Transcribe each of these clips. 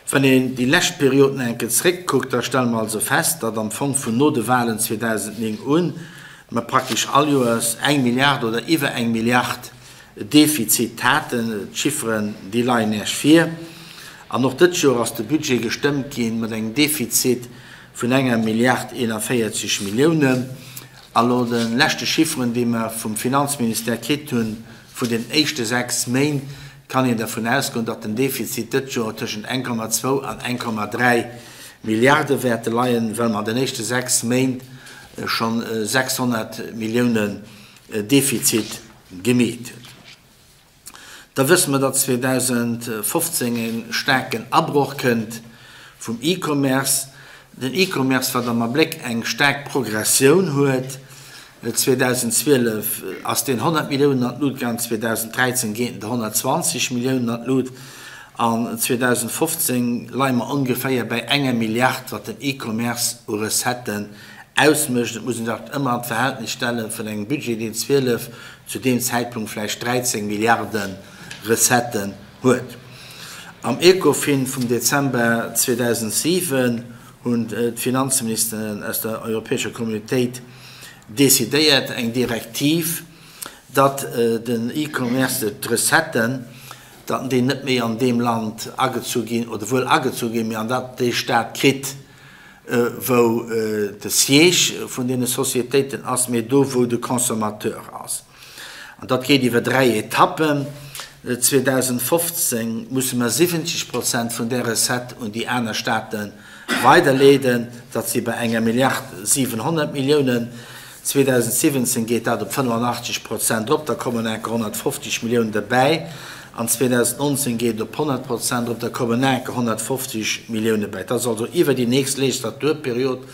Wann een déi lescht Perioden eng Kéier zréckkuckt, da stelle mer also fest, datt am Fong vun no de Wahlen 2009 un mer praktesch all Joers eng Milliard oder iwwer eng Milliard Defizit haten. D'Chifferen, déi leien Iech vir. An och dëst Joer ass de Budget gestëmmt gi mat engem Defizit vun enger Milliard 41 Milliounen. A lo de leschte Chifferen, déi mer vum Finanzministère kritt hunn, vun den éischte 6 Méint, kann een dervun ausgoen, datt den Defizit dëst Joer tëschent 1,2 an 1,3 Milliarde wäerte leien, well mer an den éischte 6 Méint schonn 600 Milliounen Defizit gemeet hunn. Da wësse mer, datt 2015 e staarken Abroch kënnt vum E-Commerce. Den E-Commerce, wat am Abléck eng staark Progressioun huet, 2012 ass deen 100 Milliounen an d'Lut gaang, 2013 geet en der 120 Milliounen an d'Lut an 2015 leie mer ongeféier bäi enger Milliard, wat den E-Commerce u Recetten ausmécht. Et muss een dat ëmmer an d'Verhältnis stelle vun engem Budget, deen 12, zu deem Zäitpunkt vläicht 13 Milliarde Recetten huet. Am Ecofin vum Dezember 2007 hunn d'Finanzministeren aus der Europäescher Communautéit decidéiert, eng Direktiv, datt den E-Commerce, d'Recetten, datt déi net méi an deem Land agezu ginn, oder wuel agezu ginn, mee an datt dee Stat kritt, wou de Siège vun deene Sociétéiten ass, mee do wou de Consommateur ass. An dat geet iwwer 3 Etappen. 2015 musse mer 70 Prozent vun där Recette un déi aner Staate weiderleeden. Dat si bei enger Milliard 700 Milliounen. 2017 geet dat op 85 Prozent erop, da kommen enker 150 Milliounen derbäi. An 2019 geet et op 100 Prozent erop, da kommen enker 150 Millioune bäi. Dat ass also iwwer déi nächst Legislaturperiod,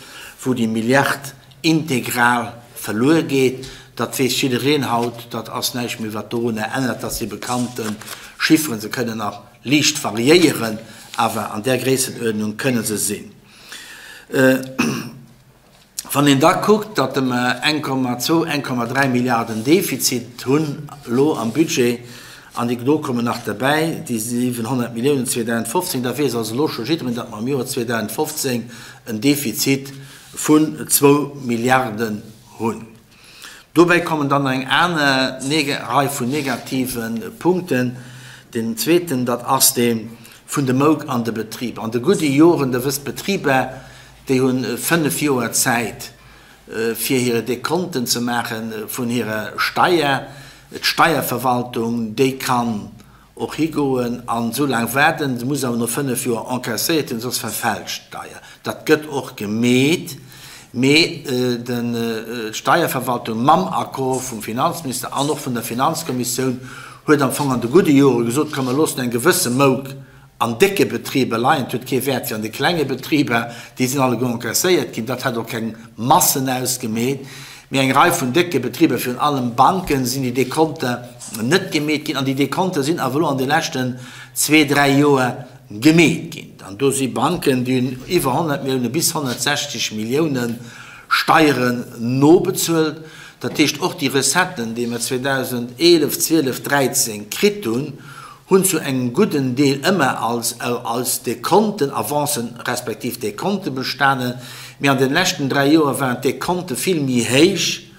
wou déi Milliard integral verluer geet. Dat weess jiddereen haut. Dat ass näischt méi, wat dorunner ännert. Dat si bekannte Chifferen. Se kënnen nach liicht variéieren, awer an där Gréissenuerdnung kënne se sinn. Wann een da kuckt, datt mer 1,2, 1,3 Milliarden Defizit hunn elo am Budget, an déi do kommen nach derbäi, déi 700 Milliounen 2015, da weess also elo scho jiddereen, datt mer am Joer 2015 en Defizit vun zwou Milliarden hunn. Dobäi kommen dann nach eng aner Rei vun negative Punkten. Deen zweeten, dat ass dee vun de Mouk an de Betriber. An de gudde Joren, Der wësst, d'Betriber, déi hu fënnef Joer Zäit, fir hire Dekonten ze maache vun hirer Steier. D'Steierverwaltung, déi kann och higoen an esou laang waarden, se muss awer no 5 Joer encaisséiert hunn, soss verfält d'Steier. Dat gëtt och gemeet, mee d'Steierverwaltung mam Accord vum Finanzminister an och vun der Finanzkommissioun huet am Fong an de gudde Jore gesot, komm mer loossen eng gewësse Mouk an décke Betriber leien, et huet kee Wäert fir an de klenge Betriber, déi sinn alleguer encaisséiert ginn, dat hätt och keng Massen ausgemeet, mee eng Rei vun décke Betriber, virun allem Banken, sinn déi Dekonter net gemeet ginn an déi Dekonter sinn awer elo an de leschten zwee, dräi Joer gemeet ginn. An do si Banken, déi hunn iwwer 100 Milliounen bis 160 Milliounen Steieren nobezuelt. Dat heescht, och déi Recetten, déi mer 2011, 12, 13 kritt hunn, hunn zu engem gudden Deel ëmmer als als Dekonten, Avancen respektiv Dekonte bestanen, mee an den leschten 3 Joer waren d'Dekonte vill méi héich,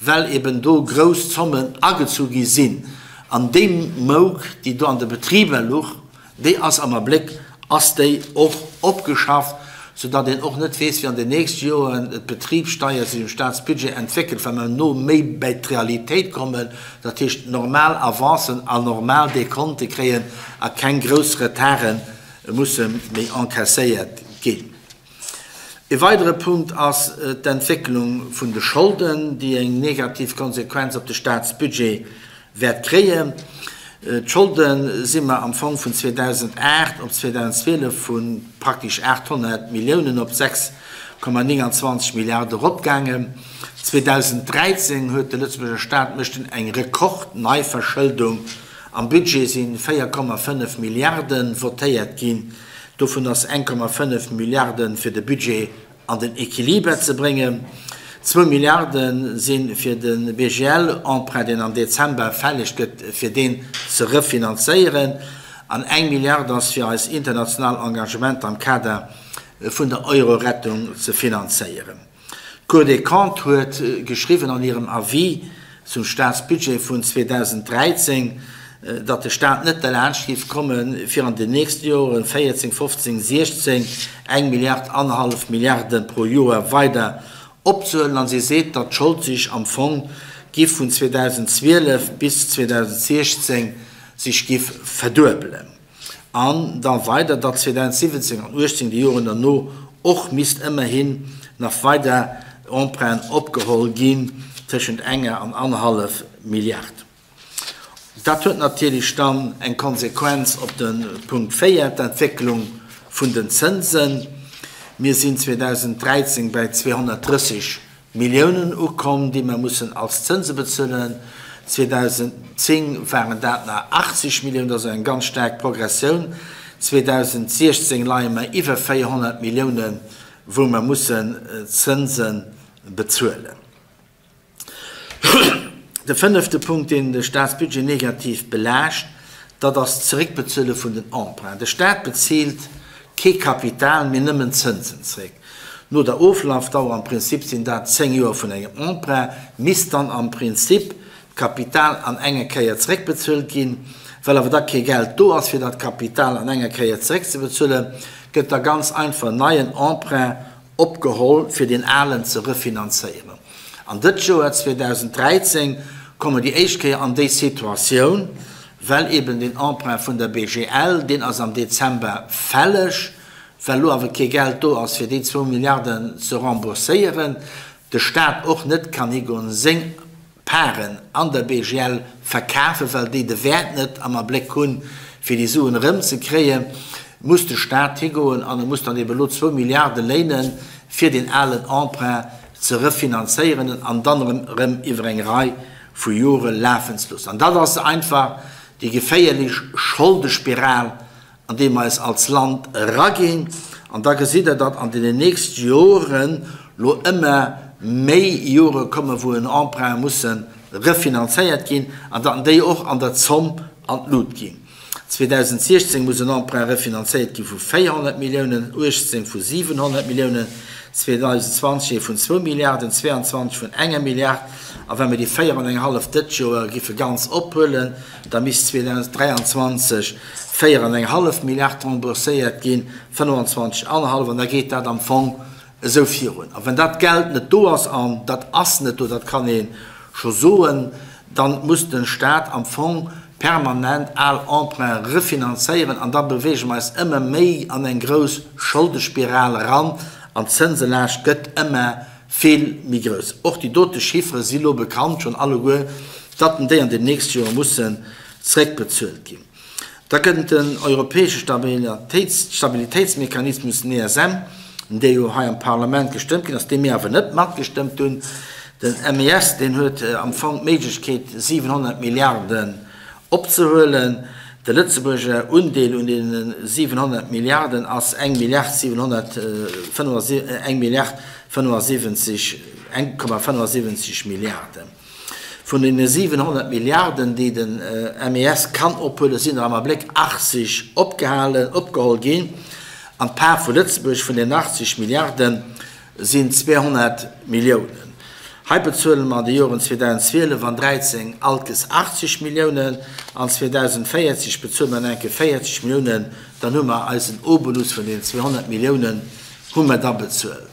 well eben do grouss Zommen agezu gi sinn. An déi Mouk, déi do an de Betriber luch, Déi ass am Abléck ass déi och opgeschafft, soudatt een och net weess, wéi an den nächste Joren d'Betribssteier sech um Statsbudget entwéckelt, well mer no méi bäi d'Realitéit kommen, dat heescht normal Avancen an normal Dekonte kréien a keng grouss Retarde musse méi encaisséiert ginn. E weidere Punkt ass d'Entwécklung vun de Scholden, déi eng negativ Konsequenz op de Staatsbudget wäert kréien. D'Scholde si mer am Fong vun 2008 op 2012 vu praktesch 800 Milliounen op 6,29 Milliarde eropgaangen. 2013 huet de Lëtzebuerger Staat mécht en eng Rekordneiverschëldung. Am Budget si 4,5 Milliarde votéiert ginn. Dovun ass 1,5 Milliarde fir de Budget an den Equiliber ze bréngen. Zwou Milliarde si fir de BGL-Emprunt, deen am Dezember fälleg gëtt, fir deen ze refinanzéieren. An eng Milliard ass fir eis international Engagementer am Kader vun der Euro-Rettung ze finanzéieren. D'Cour des Comptes huet geschriwwen an hirem Avis zum Staatsbudget vun 2013, datt de Staat net derlaanscht géif kommen, fir an den nächste Joren, 14, 15, 16, eng Milliard, annerhallef Milliarde pro Joer weider opzehuelen. A si seet, datt d'Schold sech am Fong giff vun 2012 bis 2016 sech giff verduebelen. An da weider, datt 2017 an 18, déi Joren derno, och misst ëmmerhin nach weider Emprunten opgeholl ginn tëschent enger an annerhallef Milliard. Dat huet natierlech dann eng Konsequenz op de Punkt 4, d'Entwécklung vun den Zënsen. Mir sinn 2013 bei 230 Milliounen ukomm, déi mer mussen als Zënse bezuelen. 2010 waren dat nach 80 Milliounen, dat ass eng ganz staark Progressioun. 2016 leie mer iwwer 400 Milliounen, wou mer mussen Zënse bezuelen. De fënnefte Punkt, deen de Staatsbudget negativ belaascht, dat ass d'Zeréckbezuele vun den Emprunten. De Staat bezilt kee Kapital, mee nëmmen Zënsen zeréck. No der Oflafdauer, am Prinzip sinn dat 10 Joer vun engem Emprunt, misst dann am Prinzip d'Kapital an enger Kéier zeréckbezuelt ginn. Well awer da kee Geld do ass, fir dat Kapital an enger Kéier zeréckzebezuelen, gëtt da ganz einfach en neien Emprunt opgeholl, fir deen alen ze refinanzéieren. An dëtt Joer 2013 komme mer déi éischt Kéier an déi Situatioun, well eben deen Emprunt vun der BGL, deen ass am Dezember fälleg, Well elo awer kee Geld do ass, fir déi zwou Milliarden ze rembourséieren, de Stat och net kann higoen seng Paren an der BGL verkafen, well déi de Wäert net am Abléck hunn, fir déi Suen erëmzekréien, muss de Stat higoen an e muss dann eben elo zwou Milliarde léinen, fir deen alen Emprunt ze refinanzéieren an dann erëm iwwer eng Rei vu Jore lafen ze loossen. An dat ass einfach déi geféierlech Scholdespiral, an déi mer eis als Land eraginn, an da gesitt Der, datt an deenen nächste Joren lo ëmmer méi Jore kommen, wou en Emprunt musse refinanzéiert ginn, an datt déi och an der Zomm an d'Lut ginn. 2016 muss en Emprunt refinanzéiert gi vu 400 Milliounen, 18 vu 700 Milliounen, 2020 ee vun zwou Milliarden, 22 vun enger Milliard. A wa mir déi véier an eng hallef dëtt Joer giffe ganz ophuelen, da misst 2023 véier an eng hallef Milliard rembourséiert ginn, 25 an hallef, an da geet dat am Fong esou virun. A wann dat Geld net do ass, an dat ass net do, dat kann ee scho soen, da muss de Stat am Fong permanent al Emprunte refinanzéieren an da beweege mer eis ëmmer méi an eng grouss Scholdespiral eran an d'Zënselaascht gëtt ëmmer vill méi grouss. Och déi dote Chiffere si lo bekannt schonn alleguer, datt déi an den nächste Jore mussen zréckbezuelt ginn. Da kënnt den europäesche Stabilitéitsmechanismus, den ESM, dee jo hei am Parlament gestëmmt ginn ass, dee mir awer net matgestëmmt hunn. Den MES, deen huet am Fong d'Méiglechkeet, 700 Milliarden opzehuelen. De Lëtzebuerger Undeel un deene 700 Milliarden ass eng Milliard 775, eng Milliard 75, 1,75 Milliarden. Vun deene 700 Milliarden, déi de MES kann ophuelen, sinn der am Abléck 80 opgehalen, opgeholl ginn. An d'Part vu Lëtzebuerg vun deenen 80 Milliarde sinn 200 Milliounen. Hei bezuele mer an de Joren 2012 an 2013 allkes 80 Milliounen an 2040 bezuele mer nach eng Kéier 40 Milliounen. Dann hu mer eisen Obolus vun deenen 200 Milliounen hu mer da bezuelt.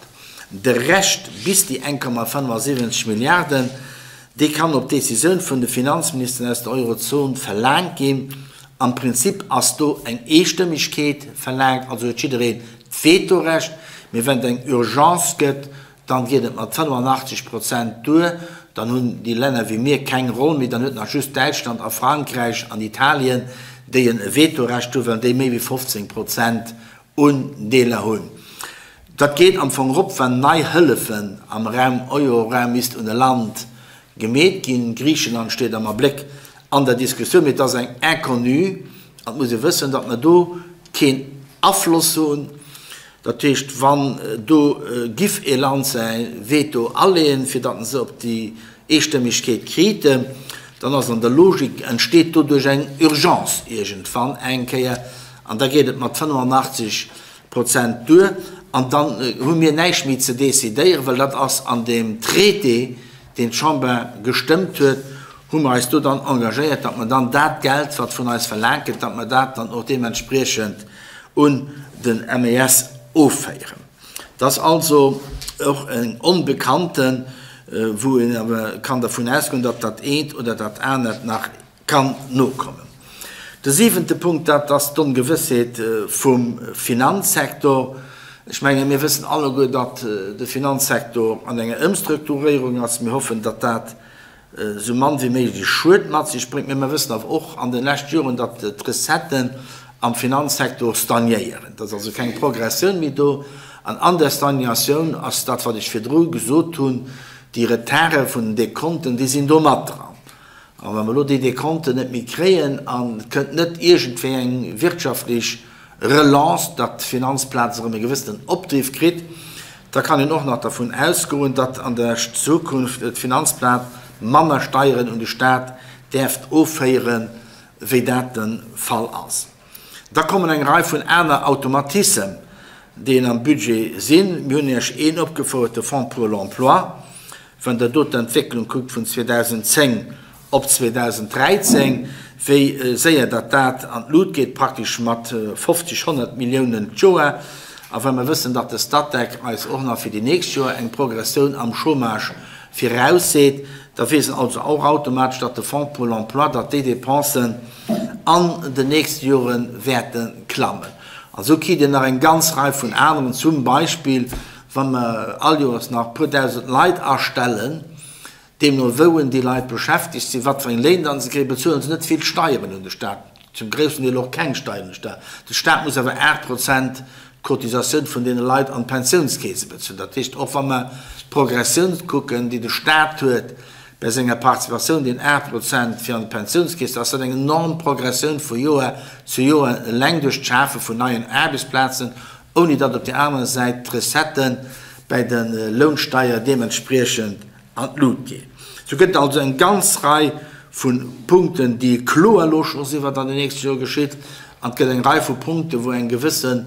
De Rescht, bis déi 1,75 Milliarden, dee kann op Decisioun vun de Finanzministeren aus der Eurozon verlaangt ginn. Am Prinzip ass do eng Eestëmmegkeet verlaangt, also huet jiddereen d'Vetorecht. Mee wann et eng Urgence gëtt, dann geet et mat 85 Prozent duer. Dann hunn déi Länner wéi mir keng Roll méi, dann huet nach just Däitschland a Frankräich an Italien, déi e Vetorecht hu well déi méi wéi 15 Prozent Undeeler hunn. Dat geet am Fong erop, wann nei Hëllefen am Raum Euroraum misst un e Land gemeet ginn. Griicheland steet am Abléck an der Diskussioun, mee et ass eng Inconnue an et muss ee wëssen, datt mer do keen Afloss hunn. Dat heescht, wann do giff ee Land säi Veto aleeën, fir datt en se op déi Eestëmmegkeet kriite. Dann ass an der Logik, entsteet doduerch eng Urgence iergendwann eng Kéier an da geet et mat 85 Prozent duer an dann hu mir näischt méi ze decidéieren, well dat ass an deem Traité, deen d'Chamber gestëmmt huet, hu mer eis do dann engagéiert, datt mer dann dat Geld, wat vun eis verlaangt gëtt, datt mer dat dann och deementspriechend un den MES offéieren. Et ass also och eng Onbekannten, wou een awer kann dervun ausgoen, datt dat eent oder dat anert nach kann nokommen. De siwente Punkt, dat ass d'Ongewëssheet vum Finanzsektor. Ech mengen, mir wëssen alleguer, datt de Finanzsektor an enger Ëmstrukturéierung ass. Mir hoffen, datt dat esou mann wéi méiglech Schued mat sech bréngt. Mä mir wëssen awer och an de leschte Joren, datt d'Recetten am Finanzsektor stagnéieren. Et ass also keng Progressioun méi do. An an där Stagnatioun ass dat, wat ech virdru gesot hunn, déi Retarde vun den Dekonten, déi sinn do mat dran. A wa mer elo déi Dekonten net méi kréien an et kënnt net iergendwéi eng wirtschaftlech Relance, datt d'Finanzplaz erëm e gewëssenen Opdriff kritt, da kann een och nach dervun ausgoen, datt an der Zukunft d'Finanzplaz manner Steieren un de Stat däerft offéieren, wéi dat de Fall ass. Da kommen eng Rei vun aner Automatissem, déi am Budget sinn. Mir hunn Iech een opgefouert, de Fonds pour l'emploi. Wann Der do d'Entwécklung kuckt vun 2010 op 2013, wéi séier datt dat an d'Lut geet, praktesch mat 50, 100 Milliounen d'Joer, a wa mer wëssen, datt de Statec eis och nach fir déi nächst Joer eng Progressioun am Chômage virausseet, da weess een also och automatesch, datt de Fonds pour l'emploi, datt déi Dépensen an den nächste Jore wäerte klammen. An esou kritt een nach eng ganz Rei vun aneren, zum Beispill wa mer all Joers nach e puer dausend Leit astellen, deemno wou en déi Leit beschäftegt sinn, wat fir eng Léin dann se kréien, bezuelen se net vill Steieren un de Stat, zum groussen Deel och keng Steieren un de Stat. De Stat muss awer 8 Prozent d'Cotisatioun vun deene Leit an d'Pensiounskeese bezuelen. Dat heescht, och wa mer d'Progressioun kucken, déi de Stat huet bei senger Participatioun, deen 8 Prozent fir an d'Pensiounskeess, da ass dat eng enorm Progressioun vu Joer zu Joer, eleng duerch d'Schafe vun neien Aarbechtsplazen, ouni datt op där anerer Säit d'Recettë bäi de Lounsteier deementspriechend an d'Lut ginn. Sou gëtt et also eng ganz Rei vu Punkten, déi kloer elo scho sinn, wat an den nächste Jore geschitt, an et gëtt eng Rei vu Punkten, wou eng gewëssen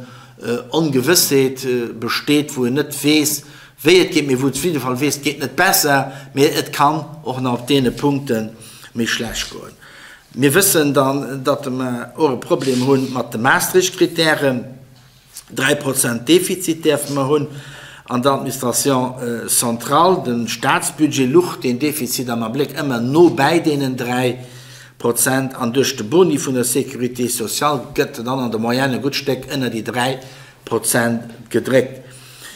Ongewëssheet besteet, wou een net weess, wéi et geet, mee wou et op jidde Fall weess, et geet net besser, mee et kann och nach op deene Punkte méi schlecht goen. Mir wëssen dann, datt mer och e Problem hu mat de Maastricht-Kritären. 3 Prozent Defizit däerfe mer hunn an der Administration centrale. De Statsbudget luch deen Defizit am Abléck ëmmer no bäi deenen 3 Prozent an duerch de Boni vun der Sécurité sociale gëtt en dann an der Moyenne e gutt Stéck ënner déi 3 Prozent gedréckt.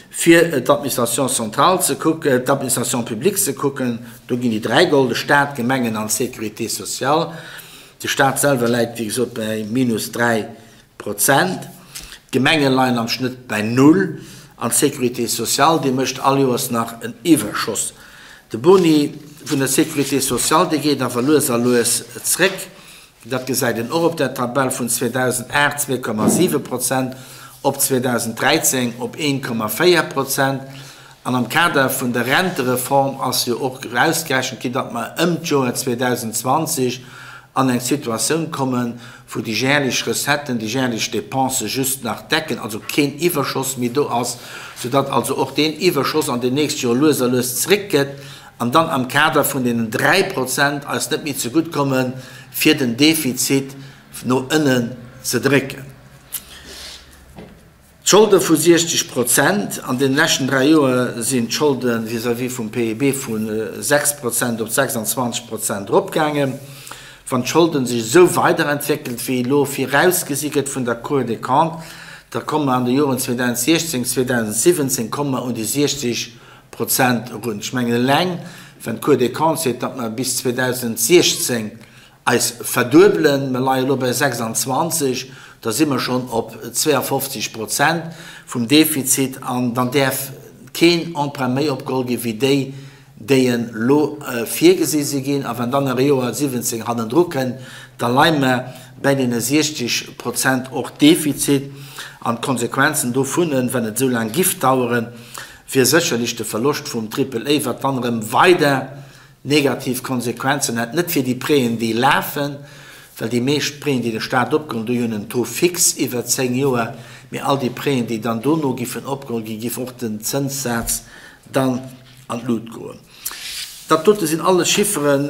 Fir d'Administration centrale ze kucken, d'Administration publique ze kucken, do ginn déi 3 geholl, de Stat, d'Gemengen an d'Sécurité sociale. De Stat selwer läit, wéi gesot, bäi minus 3 Prozent. D'Gemenge leien am Schnëtt bäi null an d'Sécurité sociale, déi mécht all Joers nach en Iwwerschoss. De Boni vun der Sécurité sociale, dee geet awer lues a lues zréck. Dat gesäit een och op der Tabell, vun 2008, 2,7 Prozent, op 2013 op 1,4 Prozent. An am Kader vun der Rentereform ass jo och erausgerechent ginn, datt mer ëm d'Joer 2020 an eng Situatioun kommen, wou déi jährlech Recetten déi jährlech Dépensë just nach decken, also keen Iwwerschoss méi do ass, soudatt also och deen Iwwerschoss an den nächste Jore lues a lues zréckgëtt an dann am Kader vun deenen 3 Prozent eis net méi zegutt kommen, fir den Defizit no ënnen ze drécken. D'Scholde vu 60 Prozent, An deene leschten 3 Joer sinn d'Scholde vis-à-vis vum PIB vu 6 Prozent op 26 Prozent eropgaangen. Wann d'Scholde sech esou weiderentwéckelt, wéi elo virausgesi gëtt vun der Cour des Comptes, da komme mer an de Joren 2016, 2017 komme mer un déi 60 Prozent erun. Ech mengen eleng, wann d'Cour des Comptes seet, datt mer bis 2016 eis verduebelen, mer leie elo bei 26, da si mer schonn op 52 Prozent vum Defizit an dann däerf keen Emprunt méi opgeholl gi wéi déi, déi elo virgesi si ginn. A wann dann nach e Joer 17 hannendru kënnt, da leie mer bäi deene 60 Prozent och Defizit. An d'Konsequenzen dovun, wann et esou laang giff daueren, wier sécherlech de Verloscht vum Triple-A, wat dann erëm weider. negativ Konsequenzen hätt, net fir déi Prêten, déi lafen, well déi meescht Prêten, déi de Stat opgeholl, déi hunn en Taux fixe iwwer 10 Joer, mee all déi Prêten, déi dann dono giffen opgeholl ginn, giff och den Zënssaz dann an d'Lut goen. Dat dote sinn alles Chifferen,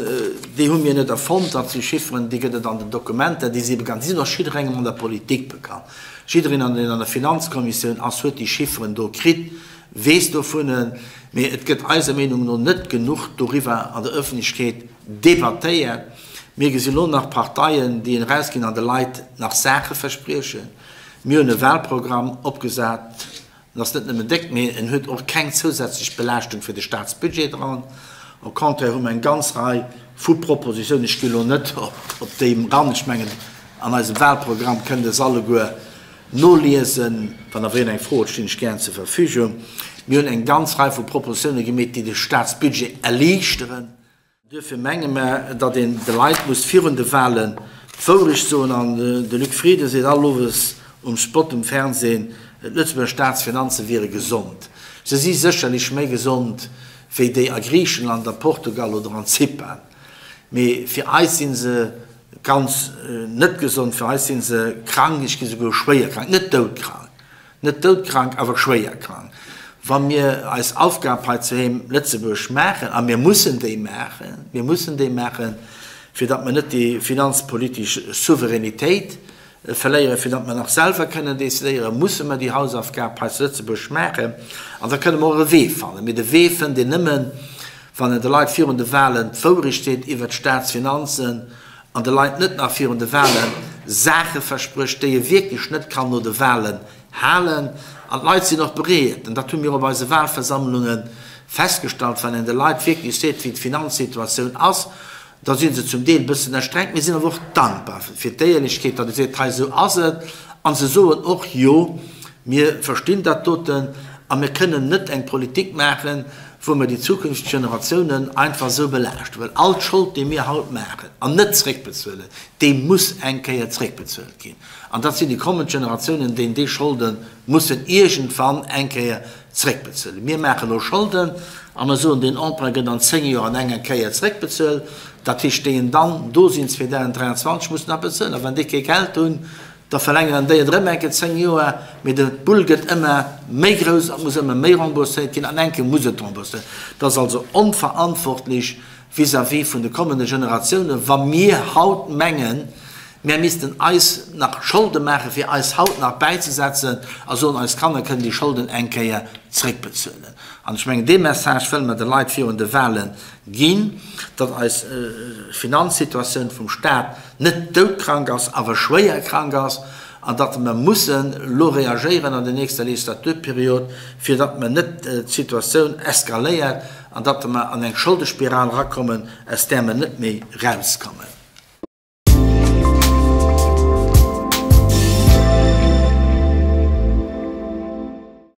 déi hu mir net erfonnt, dat si Chifferen, déi gëtt et an den Dokumenter, déi si bekannt, déi sinn och jidderengem an der Politik bekannt. Jiddereen, deen an der Finanzkommissioun ass, huet déi Chifferen do kritt, weess dovun. Mee et gëtt eiser Meenung no net genuch doriwwer an der Ëffentlechkeet debattéiert. Mir gesi lo nach Parteien, déi erausginn an de Leit nach Saache verspriechen. Mir hunn e Wahlprogramm opgesat, En ass net nëmmen déck, mee en huet och keng zousätzlech Belaaschtung fir de Staatsbudget dran. Au contraire hu mer eng ganz Rei vu Propositionen, ech ginn elo net op déi eran, ech mengen an eisem Wahlprogramm kënnt Der se alleguer noliesen. Wann awer een eng Fro huet, stinn ech gären zur Verfügung. Mir hunn eng ganz Rei vu Propositionen gemeet, déi de Staatsbudget erliichteren. Duerfir menge mer, datt een de Leit muss virun de Wahlen d'Wourecht soen. An de Luc Frieden seet all Owes um Spot um Fernsehen, d'Lëtzebuerger Staatsfinanze wiere gesond. Se si sécherlech méi gesond wéi déi a Griichenland, a Portugal oder an Zypern. Mee fir eis si se ganz net gesond, fir eis si se krank, ech gi souguer schwéier krank, net doudkrank. Net doudkrank, awer schwéier krank. Wa mir eis Aufgab hei zu heem Lëtzebuerg maachen, a mir mussen déi maachen, mir mussen déi maachen, fir datt mer net déi finanzpolitesch Souveränitéit verléieren, fir datt mer nach selwer kënnen decidéieren, musse mer déi Hausaufgab hei zu Lëtzebuerg maachen. An da kënne mer och e Wee fannen. Mee de Wee fënnt een nëmmen, wann een de Leit virun de Wahlen d'Wourecht seet iwwert d'Staatsfinanzen an de Leit net nach virun de Wahlen Saache versprécht, déi e wierklech net kann no de Wahlen halen. An d'Leit sinn och bereet, an dat hu mir op eise Wahlversammlunge festgestallt, wann een de Leit wierklech seet, wéi d'Finanzsituatioun ass, da si se zum Deel e bëssen erstrengt, mee sinn awer och dankbar fir d'Éierlechkeet, datt ee seet, hei esou ass et. A se soen och, jo, mir verstinn dat doten a mir kënnen net eng Politik maachen, wou mer déi zukünfteg Generatiounen einfach esou belaaschten, well all d'Schold, déi mir haut maachen an net zréckbezuelen, déi muss eng Kéier zréckbezuelt ginn. An dat sinn déi kommend Generatiounen, déi déi Scholde mussen iergendwann eng Kéier zréckbezuelen. Mir maache elo Scholden a mer soen, deen Emprunt gëtt an 10 Joer an enger Kéier zréckbezuelt. Dat heescht, déi en dann do sinn 2023, mussen nach bezuelen. A wann déi kee Geld hunn, Da verlängeren déi et erëm eng Kéier 10 Joer, mee de Bull gëtt ëmmer méi grouss an et muss ëmmer méi rembourséiert ginn an eng Kéier muss et rembourséiert. Dat ass also onverantwortlech vis-à-vis vun de kommende Generatiounen, wa mir haut mengen, mär missten eis nach Scholde maachen, fir eis haut nach bäizesetzen a soen, eis Kanner kënnen déi Scholden eng Kéier zréckbezuelen. An ech mengen, dee Message wëlle mer de Leit virun de Wahlen ginn, datt eis Finanzsituatioun vum Stat net doudkrank ass, awer schwéier krank ass, an datt mer mussen elo reagéieren an der nächster Legislaturperiod, fir datt mer net d'Situatioun eskaléiert an datt mer an eng Scholdespiral erakommen, aus där mer net méi erauskommen.